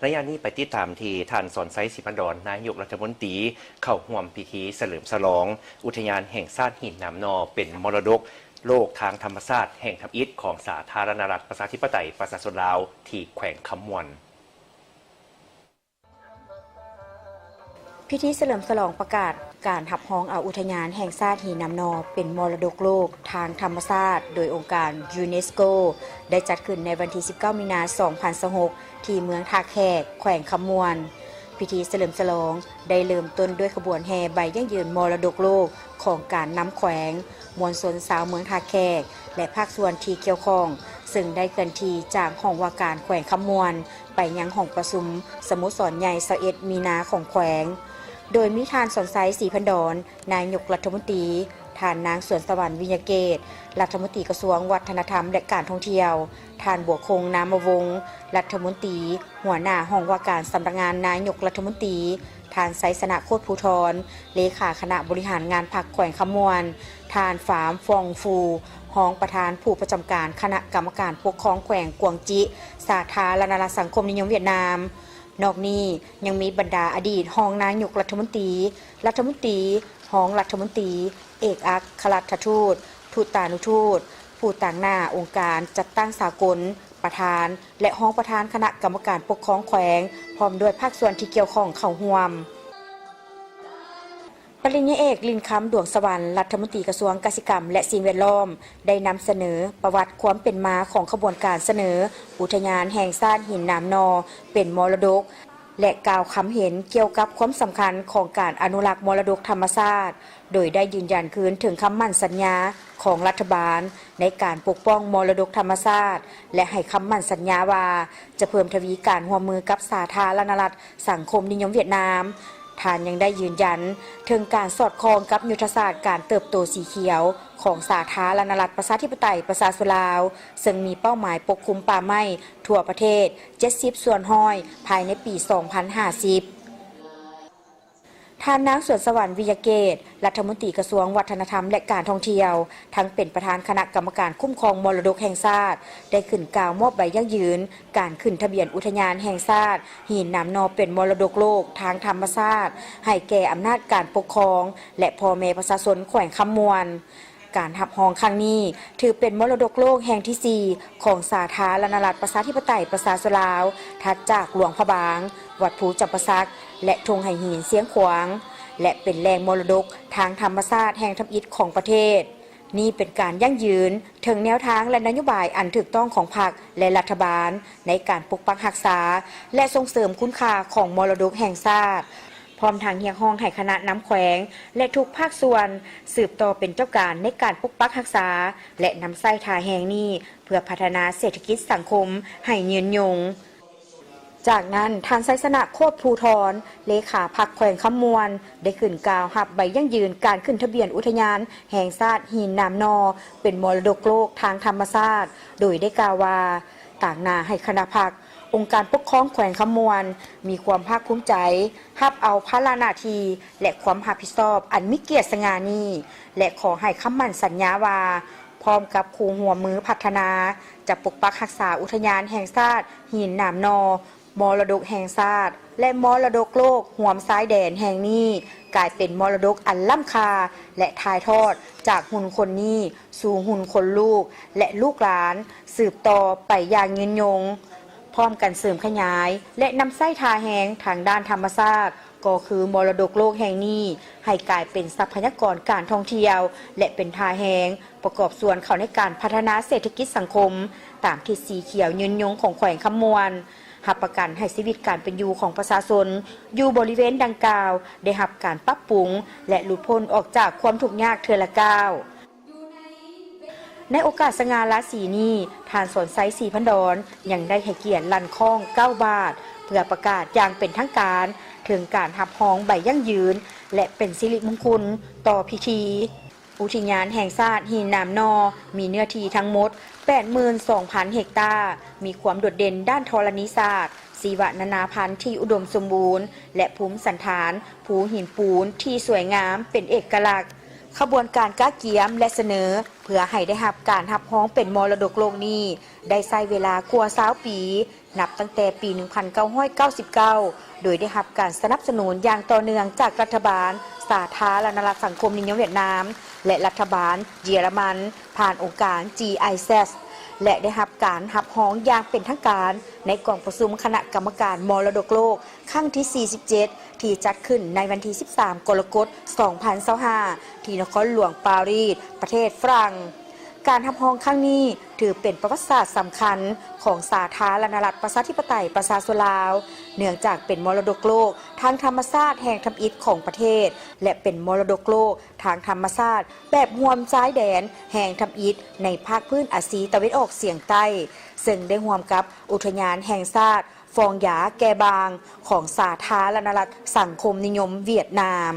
ໄລຍະນີ້ໄປຕິດຕາມທີ່ທ່ານ ສອນໄຊ ສີພັນດອນ ນາຍົກລັດຖະມົນຕີ ເຂົ້າຮ່ວມພິທີສະເຫຼີມສະຫຼອງອຸທະຍານແຫ່ງຊາດຫີນໜາມໜໍ່ເປັນມໍລະດົກໂລກທາງທຳມະຊາດແຫ່ງທຳອິດຂອງສາທາລະນະລັດປະຊາທິປະໄຕປະຊາຊົນລາວ ທີ່ແຂວງຄຳມ່ວນ. ພິທີສະເຫຼີມສະຫຼອງປະກາດການຮັບຮອງເອົາອຸທະຍານແຫ່ງຊາດຫີນໜາມໜໍ່ເປັນມໍລະດົກໂລກທາງທຳມະຊາດ ໂດຍອົງການຢູເນສໂກ ໄດ້ຈັດຂຶ້ນໃນວັນທີສິບເກົ້າ ມີນາ ສອງພັນຊາວຫົກ ທີ່ເມືອງທ່າແຂກ ແຂວງຄຳມ່ວນ. ພິທີສະເຫຼີມສະຫຼອງໄດ້ເລີ່ມຕົ້ນດ້ວຍຂະບວນແຫ່ໃບຢັ້ງຢືນມໍລະດົກໂລກຂອງການນຳແຂວງ, ມວນຊົນຊາວເມືອງທ່າແຂກ ແລະ ພາກສ່ວນທີ່ກ່ຽວຂ້ອງ, ເຊິ່ງໄດ້ເຄື່ອນທີ່ຈາກຫ້ອງວ່າການແຂວງຄຳມ່ວນ ໄປຍັງຫ້ອງປະຊຸມສະໂມສອນໃຫຍ່ ຊາວເອັດ ມີນາຂອງແຂວງ, ໂດຍມີທ່ານ ສອນໄຊ ສີພັນດອນ ນາຍົກລັດຖະມົນຕີ, ທ່ານນາງ ສວນສະຫວັນ ວິຍະເກດ ລັດຖະມົນຕີກະຊວງວັດທະນະທຳ ແລະ ການທ່ອງທ່ຽວ, ທ່ານ ບົວຄົງ ນາມະວົງ ລັດຖະມົນຕີ ຫົວໜ້າຫ້ອງວ່າການສຳນັກງານນາຍົກລັດຖະມົນຕີ, ທ່ານ ໄຊຊະນະ ໂຄດພູທອນ ເລຂາຄະນະບໍລິຫານງານພັກແຂວງຄຳມ່ວນ, ທ່ານ ຟາມ ຟອງຟູ ຮອງປະທານຜູ້ປະຈຳການຄະນະກຳມະການປົກຄອງແຂວງກວາງຈິ ສາທາລະນະລັດສັງຄົມນິຍົມຫວຽດນາມ. ນອກນີ້ຍັງມີບັນດາອະດີດຮອງນາຍົກລັດຖະມົນຕີ, ລັດຖະມົນຕີ, ຮອງລັດຖະມົນຕີ, ເອກອັກຄະລັດຖະທູດ, ທູຕານຸທູດ, ຜູ້ຕາງໜ້າອົງການຈັດຕັ້ງສາກົນ, ປະທານ ແລະ ຮອງປະທານຄະນະກຳມະການປົກຄອງແຂວງ ພ້ອມດ້ວຍພາກສ່ວນທີ່ກ່ຽວຂ້ອງເຂົ້າຮ່ວມ. ປະລິນຍາເອກ ລິນຄຳ ດວງສະຫວັນ ລັດຖະມົນຕີກະຊວງກະສິກຳ ແລະ ສິ່ງແວດລ້ອມ ໄດ້ນຳສະເໜີປະຫວັດຄວາມເປັນມາຂອງຂະບວນການສະເໜີອຸທະຍານແຫ່ງຊາດຫີນໜາມໜໍ່ເປັນມໍລະດົກ ແລະ ກ່າວຄຳເຫັນກ່ຽວກັບຄວາມສຳຄັນຂອງການອະນຸລັກມໍລະດົກທຳມະຊາດ, ໂດຍໄດ້ຢືນຢັນຄືນເຖິງຄຳໝັ້ນສັນຍາຂອງລັດຖະບານໃນການປົກປ້ອງມໍລະດົກທຳມະຊາດ ແລະ ໃຫ້ຄຳໝັ້ນສັນຍາວ່າ ຈະເພີ່ມທະວີການຮ່ວມມືກັບສາທາລະນະລັດສັງຄົມນິຍົມຫວຽດນາມ. ທ່ານຍັງໄດ້ຢືນຢັນເຖິງການສອດຄ່ອງກັບຍຸດທະສາດການເຕີບໂຕສີຂຽວຂອງສາທາລະນະລັດປະຊາທິປະໄຕປະຊາຊົນລາວ, ເຊິ່ງມີເປົ້າໝາຍປົກຄຸມປ່າໄມ້ທົ່ວປະເທດເຈັດສິບສ່ວນຮ້ອຍ ພາຍໃນປີສອງພັນຫ້າສິບ. ທ່ານນາງ ສວນສະຫວັນ ວິຍະເກດ ລັດຖະມົນຕີກະຊວງວັດທະນະທຳ ແລະ ການທ່ອງທ່ຽວ, ທັງເປັນປະທານຄະນະກຳມະການຄຸ້ມຄອງມໍລະດົກແຫ່ງຊາດ, ໄດ້ຂຶ້ນກ່າວມອບໃບຢັ້ງຢືນການຂຶ້ນທະບຽນອຸທະຍານແຫ່ງຊາດຫີນໜາມໜໍ່ເປັນມໍລະດົກໂລກທາງທຳມະຊາດ ໃຫ້ແກ່ອຳນາດການປົກຄອງ ແລະ ພໍ່ແມ່ປະຊາຊົນແຂວງຄຳມ່ວນ. ການຮັບຮອງຄັ້ງນີ້ຖືເປັນມໍລະດົກໂລກແຫ່ງທີສີ່ຂອງສາທາລະນະລັດປະຊາທິປະໄຕປະຊາຊົນລາວ, ຖັດຈາກຫຼວງພະບາງ, ວັດພູຈຳປາສັກ ແລະ ທົ່ງໄຫຫີນຊຽງຂວາງ ແລະ ເປັນແຫຼ່ງມໍລະດົກທາງທຳມະຊາດແຫ່ງທຳອິດຂອງປະເທດ. ນີ້ເປັນການຢັ້ງຢືນເຖິງແນວທາງ ແລະ ນະໂຍບາຍອັນຖືກຕ້ອງຂອງພັກ ແລະ ລັດຖະບານໃນການປົກປັກຮັກສາ ແລະ ສົ່ງເສີມຄຸນຄ່າຂອງມໍລະດົກແຫ່ງຊາດ. ພ້ອມທັງຮຽກຮ້ອງໃຫ້ຄະນະນຳແຂວງ ແລະ ທຸກພາກສ່ວນ ສືບຕໍ່ເປັນເຈົ້າການໃນການປົກປັກຮັກສາ ແລະ ນຳໃຊ້ທ່າແຮງນີ້ເພື່ອພັດທະນາເສດຖະກິດສັງຄົມໃຫ້ຍືນຍົງ. ຈາກນັ້ນ, ທ່ານ ໄຊຊະນະ ໂຄດພູທອນ ເລຂາພັກແຂວງຄຳມ່ວນ ໄດ້ຂຶ້ນກ່າວຮັບໃບຢັ້ງຢືນການຂຶ້ນທະບຽນອຸທະຍານແຫ່ງຊາດຫີນໜາມໜໍ່ເປັນມໍລະດົກໂລກທາງທຳມະຊາດ, ໂດຍໄດ້ກ່າວວ່າ ຕາງໜ້າໃຫ້ຄະນະພັກ, ອົງການປົກຄອງແຂວງຄຳມ່ວນ ມີຄວາມພາກພູມໃຈຮັບເອົາພາລະໜ້າທີ່ ແລະ ຄວາມຮັບຜິດຊອບອັນມີກຽດສະຫງ່ານີ້ ແລະ ຂໍໃຫ້ຄຳໝັ້ນສັນຍາວ່າ ພ້ອມກັບຄູ່ຮ່ວມມືພັດທະນາ ຈະປົກປັກຮັກສາອຸທະຍານແຫ່ງຊາດຫີນໜາມໜໍ່, ມໍລະດົກແຫ່ງຊາດ ແລະ ມໍລະດົກໂລກຮ່ວມຊາຍແດນແຫ່ງນີ້ ກາຍເປັນມໍລະດົກອັນລ້ຳຄ່າ ແລະ ຖ່າຍທອດຈາກຮຸ່ນຄົນນີ້ ສູ່ຮຸ່ນຄົນລູກ ແລະ ລູກຫຼານ ສືບຕໍ່ໄປຢ່າງຍືນຍົງ, ພ້ອມກັນເສີມຂະຫຍາຍ ແລະ ນຳໃຊ້ທ່າແຮງທາງດ້ານທຳມະຊາດ ກໍຄືມໍລະດົກໂລກແຫ່ງນີ້ ໃຫ້ກາຍເປັນຊັບພະຍາກອນການທ່ອງທ່ຽວ ແລະ ເປັນທ່າແຮງປະກອບສ່ວນເຂົ້າໃນການພັດທະນາເສດຖະກິດສັງຄົມ ຕາມທິດສີຂຽວຍືນຍົງຂອງແຂວງຄຳມ່ວນ, ຮັບປະກັນໃຫ້ຊີວິດການເປັນຢູ່ຂອງປະຊາຊົນຢູ່ບໍລິເວນດັ່ງກ່າວ ໄດ້ຮັບການປັບປຸງ ແລະ ຫຼຸດພົ້ນອອກຈາກຄວາມທຸກຍາກເທື່ອລະກ້າວ. ໃນໂອກາດສະຫງ່າລາສີນີ້, ທ່ານ ສອນໄຊ ສີພັນດອນ ຍັງໄດ້ໃຫ້ກຽດລັ່ນຄ້ອງເກົ້າບາດ ເພື່ອປະກາດຢ່າງເປັນທາງການເຖິງການຮັບຮອງໃບຢັ້ງຢືນ ແລະ ເປັນສິລິມຸງຄຸນຕໍ່ພິທີ. ອຸທິຍານແຫ່ງຊາດຫີນໜາມໜໍ່ ມີເນື້ອທີ່ທັງໝົດແປດໝື່ນສອງພັນເຮັກຕາ, ມີຄວາມໂດດເດັ່ນດ້ານທໍລະນີສາດ, ຊີວະນານາພັນທີ່ອຸດົມສົມບູນ ແລະ ພູມສັນຖານພູຫີນປູນທີ່ສວຍງາມເປັນເອກະລັກ. ຂະບວນການກະກຽມ ແລະ ສະເໜີເພື່ອໃຫ້ໄດ້ຮັບການຮັບຮອງເປັນມໍລະດົກໂລກນີ້ ໄດ້ໃຊ້ເວລາກວ່າຊາວປີ, ນັບຕັ້ງແຕ່ປີໜຶ່ງພັນເກົ້າຮ້ອຍເກົ້າສິບເກົ້າ ໂດຍໄດ້ຮັບການສະໜັບສະໜູນຢ່າງຕໍ່ເນື່ອງຈາກລັດຖະບານສາທາລະນະລັດສັງຄົມນິຍົມຫວຽດນາມ ແລະ ລັດຖະບານເຢຍລະມັນ ຜ່ານອົງການ GIZ ແລະ ໄດ້ຮັບການຮັບຮອງຢ່າງເປັນທາງການໃນກອງປະຊຸມຄະນະກຳມະການມໍລະດົກໂລກຄັ້ງທີສີ່ສິບເຈັດ ທີ່ຈັດຂຶ້ນໃນວັນທີສິບສາມ ກໍລະກົດ ສອງພັນຊາວຫ້າ ທີ່ນະຄອນຫຼວງປາຣີສ ປະເທດຝຣັ່ງ. ການຮັບຮອງຄັ້ງນີ້ຖືເປັນປະຫວັດສາດສຳຄັນຂອງສາທາລະນະລັດປະຊາທິປະໄຕປະຊາຊົນລາວ ເນື່ອງຈາກເປັນມໍລະດົກໂລກທາງທຳມະຊາດແຫ່ງທຳອິດຂອງປະເທດ ແລະ ເປັນມໍລະດົກໂລກທາງທຳມະຊາດແບບຮ່ວມຊາຍແດນແຫ່ງທຳອິດໃນພາກພື້ນອາຊີຕາເວັນອອກສຽງໃຕ້, ເຊິ່ງໄດ້ຮ່ວມກັບອຸທະຍານແຫ່ງຊາດຟອງຢາແກ່ບາງຂອງສາທາລະນະລັດສັງຄົມນິຍົມຫວຽດນາມ.